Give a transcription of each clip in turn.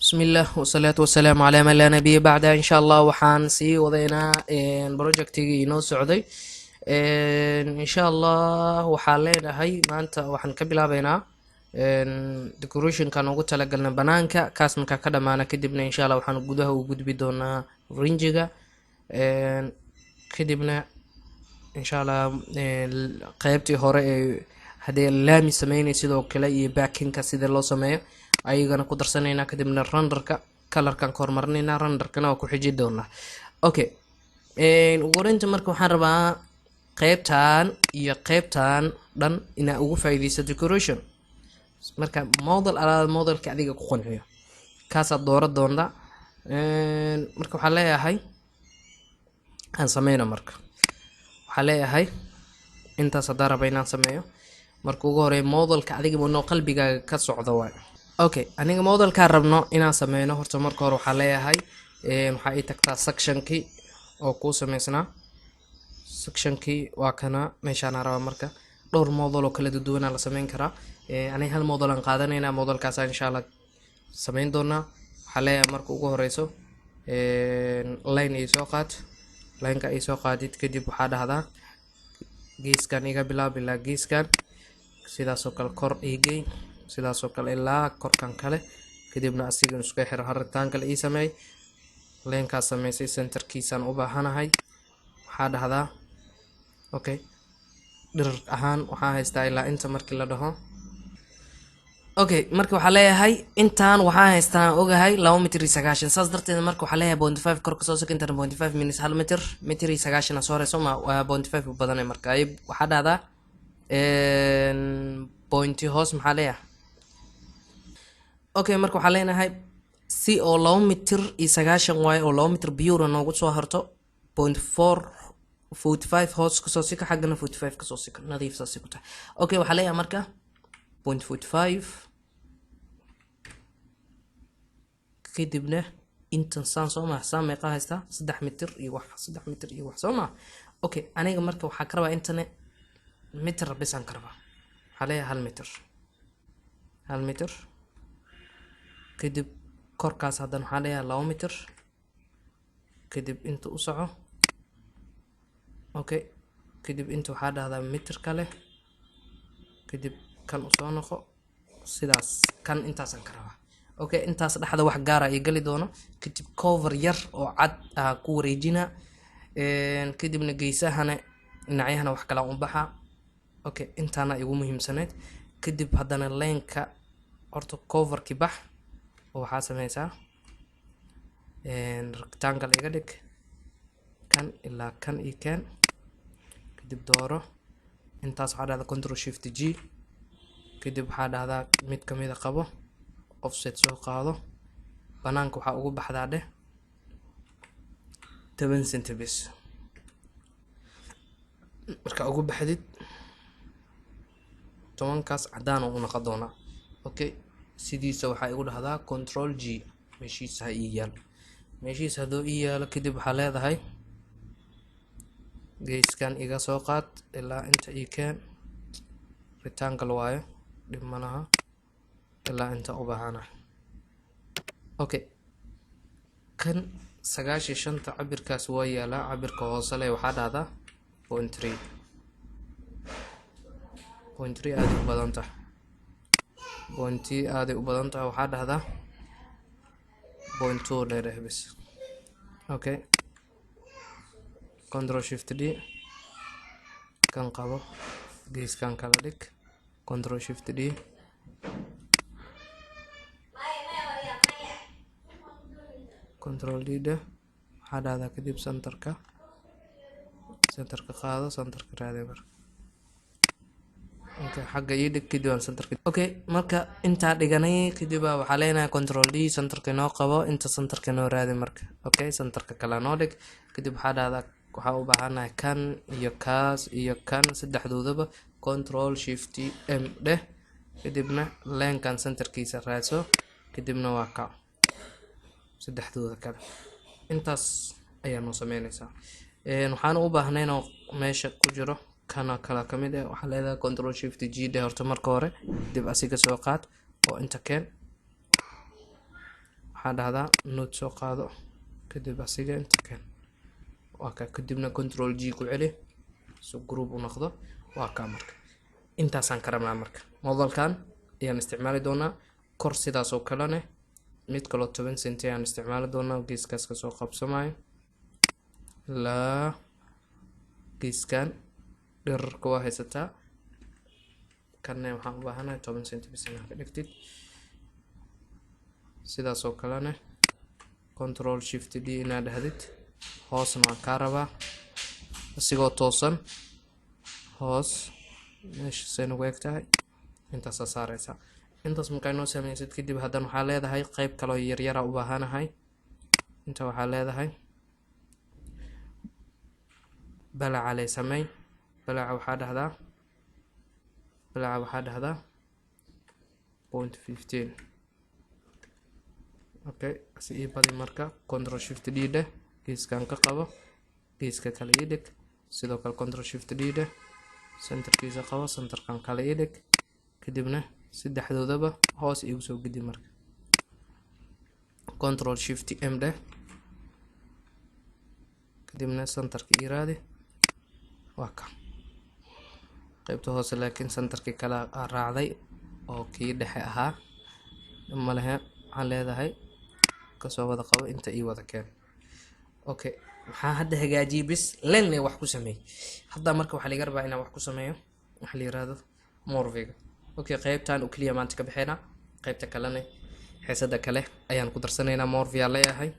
Bismillaah wasalaatu wasalaamu calaa man laa nabiya bacda. Insha Allah waxaan sii wadaynaa projectigii inoo socday. Insha Allah waxaan leenahay maanta waxaan ka bilaabeynaa decorationkan ugu talagalnay banaanka. Kaas markaa ka dhamaana kadibna, insha Allah, waxaan gudaha u gudbi doonaa rinjiga. Kadibna, insha Allah, qeybtii hore ee haddii laami sameynay sidoo kale iyo parkingka sida loo sameeyo ayagana ku darsanaynaa. Kadibna renderka colorkan ka hormarinaynaa, renderkana waa ku xiji doonaa. Okay, ugu horeynta marka waxaan rabaa qeybtan iyo qeybtan dhan inaa ugu faa'iideysto decoration. Marka model alaada modelka adiga ku qanciyo kaasaad dooran doonta. Marka waxaan leeyahay aan sameyno. Marka waxaan leeyahay intaas haddaan raba inaan sameeyo, marka ugu horeey modelka adiga noo qalbigaaga ka socda waay. Okay, aniga modelkaan rabno inaan sameyno, horta marka hore waxaa leeyahay waxaa ii tagtaa sectionkii oo kuu sameysnaa. Sectionkii waa kana meeshaan rabaa. Marka dhowr model oo kala duwanaa la sameyn karaa. Aniga hal model aan qaadanaynaa, modelkaasa insha Allah sameyn doonaa. Waxaa leeyahay marka ugu horeyso line ii soo qaad. Lineka ii soo qaadid kadib, waxaa dhahdaa geeskan iga bilaab ilaa geeskan, sidaasoo kale kor ii gey, sidaasoo kale ilaa korkan kale. Kadibna asiga isku xiro, haritaan kale ii sameey. Linekaas sameysay centerkiisaan u baahanahay. Waxaa dhahdaa okay, dhirar ahaan waxaa haystaa ilaa inta markii la dhaho. Okay, marka waxaa leeyahay intaan waxaa haystaa, ogahay, 2 mitir iyo 90. Saas darteed marka waxaa leeyahay 0.5 kor kasoo sokintan, 0.5 minus 1 mitir, mitir iyo sagaashan soo horeyso ma waa 0.5 u badanay. Marka ay waxaa dhahdaa pointi hoos maxaa leeyahay? Okay, marka waxaa leenahay si oo 2 mitir iyo 90 waayo oo 2 mitir pure noogu soo harto, 0.4 45 hoos kasoo sika, xaggana 45 kasoo sika, nadiif saasay ku tahay. Okay, waxaa leeyahay marka 0.45. Kadibna intan saan soo maha, saan meeqa haystaa? 3 mitir iyo wax, 3 mitir iyo wax soo maha. Okay, aniga marka waxaa ka rabaa intane mitir bisaan ka rabaa. Waxaa leeyahay 1 mitir, 1 mitir. Kadib korkaas haddana waxaa leeyahay 2 mitir. Kadib inta u soco. Okay, kadib inta waxaa dhahdaa mitir kale. Kadib kan usoo noqo sidaas, kan intaasaan ka rabaa. Okay, intaas dhexda wax gaara ay gali doono. Kadib cover yar oo cad aa ku wareejina. Kadibna geesahana, dhinacyahana wax kala u baxa. Okay, intaana igu muhiimsaneyd. Kadib haddana lineka horta coverki bax oo waxaa sameysaa rectangle iga dhig, kan ilaa kan iyo keen. Kadib dooro intaas, waxaa dhahdaa Control Shift G. Kadib waxaa dhahdaa mid kamida qabo, offset soo qaado, banaanka waxaa ugu baxdaa dheh 10 centimeters. Marka ugu baxdid 10-kaas, cadaan u noqon doonaa. Okay, sidiisa waxaa igu dhahdaa Control G, meeshiisa ha ii yaalo. Meeshiisa hadduu ii yaalo, kadib waxaa leedahay geeskan iga soo qaad ilaa inta ii keen. Rectangle waayo, dhib ma laha, ilaa inta u baahana. Okay, kan 95-ta cabirkaas waa yaalaa. Cabirka hoose leh waxaa dhahdaa 0.3, 0.3 aaday u badan tahay, pointi aaday u badan tahay. Waxaa dhahdaa 0.2 dheer bis. Okay, Control Shift D, kan qabo, geeskan kala dhig, Control Shift D. Control D dheh. Waxaa dhahdaa kadib centerka, centerka qaado, centerka raadi marka. Okay, xagga ii dhig, kadib aan centerka. Okay, marka intaa dhiganay kadib waxaa leenahay Control D, centerka inoo qabo, inta centerka inoo raadi marka. Okay, centerka kale noo dhig. Kadib waxaa dhahdaa waxaa u baahanahay kan iyo kaas iyo kan, saddexdoodaba Control Shift M dheh. Kadibna linekan centerkiisa raadso. Kadibna waa ka saddexdooda kale. Intaas ayaa noo sameynaysaa. Waxaan u baahnay inuu meesha ku jiro kana kala kamid ah. Waxaa leedahay Control Shift G dheh horta marka hore, dib asiga soo qaad oo inta keen. Waxaa Waxaa dhahdaa node soo qaado, kadib asiga inta keen, waa kaa. Kadibna Control G ku celi si group u noqdo. Waa kaa. Marka intaasaan ka rabnaa. Marka modelkan ayaan isticmaali doonaa kor. Sidaas oo kalene mid kaloo 10 centi ayaan isticmaali doonaa, geeskaas kasoo qabsamayo ilaa geeskan. Dherarka waa haysataa. Kanne waxaan u baahanahay 10 centi bis inaad ka dhigtid. Sidaas oo kalene Control Shift D inaad dhahdid. Hoosna waan kaa rabaa isigoo toosan. Hoos meesha nagu eg tahay intaasaa saareysaa. Intaas markaa inoo sameysid kadib, haddana waxaa leedahay qeyb kaloo yaryara u baahanahay. Inta waxaa leedahay balaca lay sameey. Balaca waxaa dhahdaa 0.15. Okay, si ii badi. Marka Control Shift D dheh, geeskan ka qabo, geeska kale ii dhig. Sidoo kale Control Shift D dheh, centerkiisa qabo, centerkan kale ii dhig. Kadibna saddexdoodaba hoos iigu soo gedi. Marka Control Shift M dheh, kadibna centerka ii raadi. Waa ka qaybta hoose, laakiin centerkii kale aa raacday oo kii dhexe ahaa malehe. Waxaan leedahay kasoo wada qabo, inta ii wada keen. Okay, maxaa hadda hagaajiyey? Bis lenle wax ku sameey hadda. Marka waxaa laga rabaa inaan wax ku sameeyo waxa la yiraahdo morphiga. Okay, qaybtan oo keliya maanta ka bixinaa, qaybta kalena xiisada kale ayaan ku darsanaynaa. Morphia leeyahay.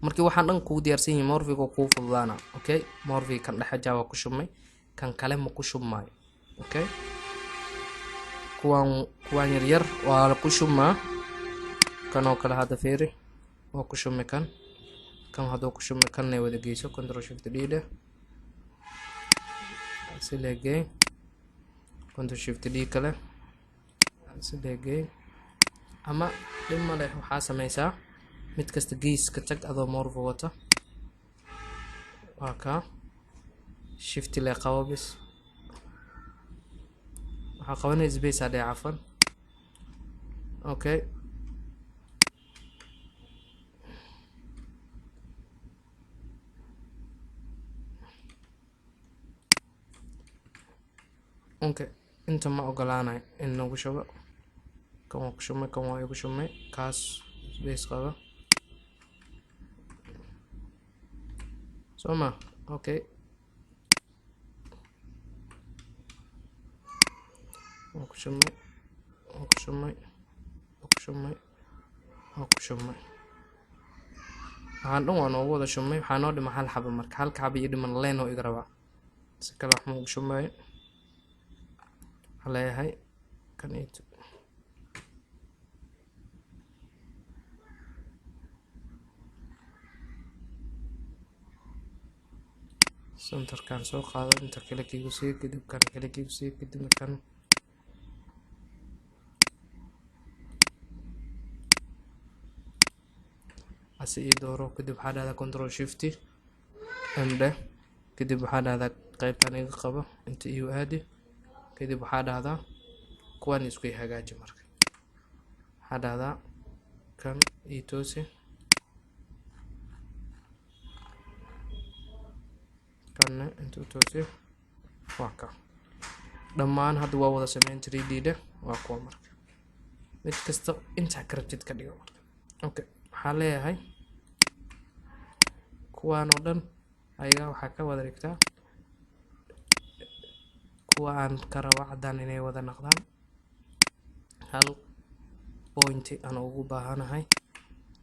Markii waxaan dhan kugu diyaarsan yihiin, morphiga kuu fududaana. Okay, morphiga kan dhexe jaa waa ku shubmay, kan kale ma ku shubmaayo. Okay, kuwaan yaryar waa ku shubmaa. Kan oo kale hadda fiiri, waa ku shubmay. Kan hadduu ku shubmay, kanna wada geyso. Control Shift D dheh, si leegey. Control Shift D kale, si leegey. Ama dhib ma leh, waxaa sameysaa mid kasta geeska tag adoo morph wata. Waa kaa. Shift le qabo bis, waxaa qabanaya space aa dheh, cafan. Okay, okay, inta ma ogolaanayo in nagu shubo. Kan waa ku shubmay, kan waa igu shubmay. Kaas space qaba soo ma? Okay, waa ku shubmay, waa ku shubmay, waa ku shubmay, waa ku shubmay. Waxaan dhan waa noogu wada shubmay. Waxaa noo dhima hal xaba. Marka halka xaba ii dhiman leen oo iga rabaa, si kale wax ma ugu shubmayo. Waxaa leeyahay kan ito. Centerkan soo qaado, inta kale kiigu sii, kadib kan kale kiigu sii, kadibna kan. Ase ii dooro. Kadib waxaa dhahdaa Control Shift M dheh. Kadib waxaa dhahdaa qaybtan iga qabo, inta iu aadi. Kadib waxaa dhahdaa kuwan isku hagaaji. Marka waxaa dhahdaa kan ii toosi, kanna inta u toosi. Waa ka dhammaan. Hadda waa wada sameyn 3D dheh. Waa kuwa. Marka mid kasta intaa ka rabtid ka dhigo. Marka okay, waxaa leeyahay kuwaan oo dhan ayaga waxaa ka wada dhigtaa kuwa aan ka rabo caddaan inay wada noqdaan. Hal pointi aan ugu baahanahay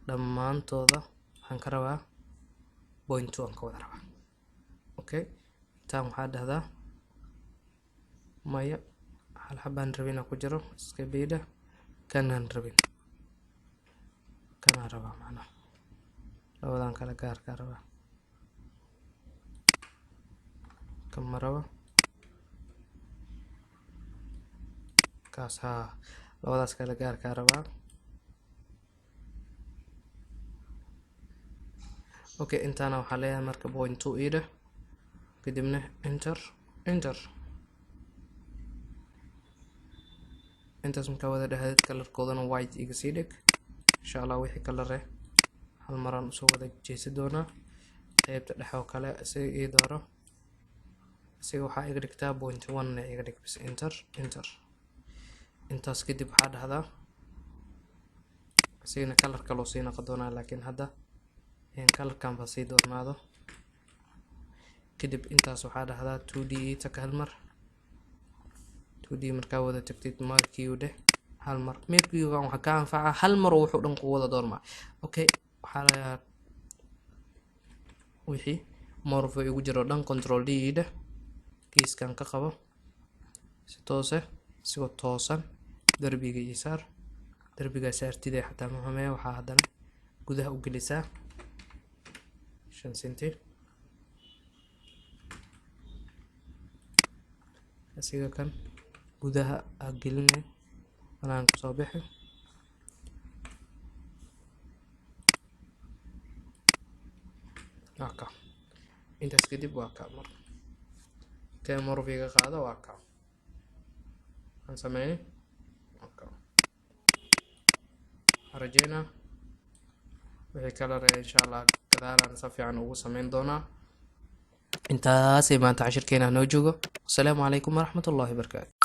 dhammaantooda waxaan ka rabaa 0.2 aan ka wada rabaa. Okay, intaan waxaa dhahdaa maya, hal xabaan rabin inaan ku jiro iska biidha. Kanaan rabin, kanaan rabaa, macnaha labadan kale gaarkaa rabaa. Kan ma rabo kaas. Haa, labadaas kale gaarkaa rabaa. Okay, intaana waxaa leeyahay marka 0.2 ii dheh, kadibna enter, enter. Intaas markaa wada dhexdeed, colorkoodana white iga sii dhig. Insha Allah wixii color hal maraan usoo wada jeesi doonaa. Qeybta dhexe oo kale isaga ii dooro. Isaga waxaa iga dhigtaa 0.1 na iga dhig bis. Enter, enter. Intaas kadib waxaa dhahdaa isagana color kaloo sii noqon doonaa, laakiin hadda colorkan baa sii doornaado. Kadib intaas waxaa dhahdaa 2D taka hal mar. 2D markaa wada tagtid, marquee dheh hal mar. Marquee-gan waxaa ka anfaca hal mar oo wuxuu dhan ku wada doormaa. Okay, waxaa laga wixii morph igu jiro dhan Control D dheh. Kiiskan ka qabo si toose, isigoo toosan darbiga ii saar. Darbigaa saartidee xataa ma xumeeya. Waxaa haddana gudaha u gelisaa 5 senti. Asiga kan gudaha aa geline, banaan kusoo bixi. Waa ka. Intaas kadib waa ka mar kee morphiga qaado. Waa ka aan sameynay. Waa ka. Waxaan rajeynaa wixii kala reeya insha Allah gadaalaan si fiican ugu sameyn doonaa. Intaasay maanta cashirkeena noo joogo. Wasalaamu calaykum waraxmatullahi wabarakaatu.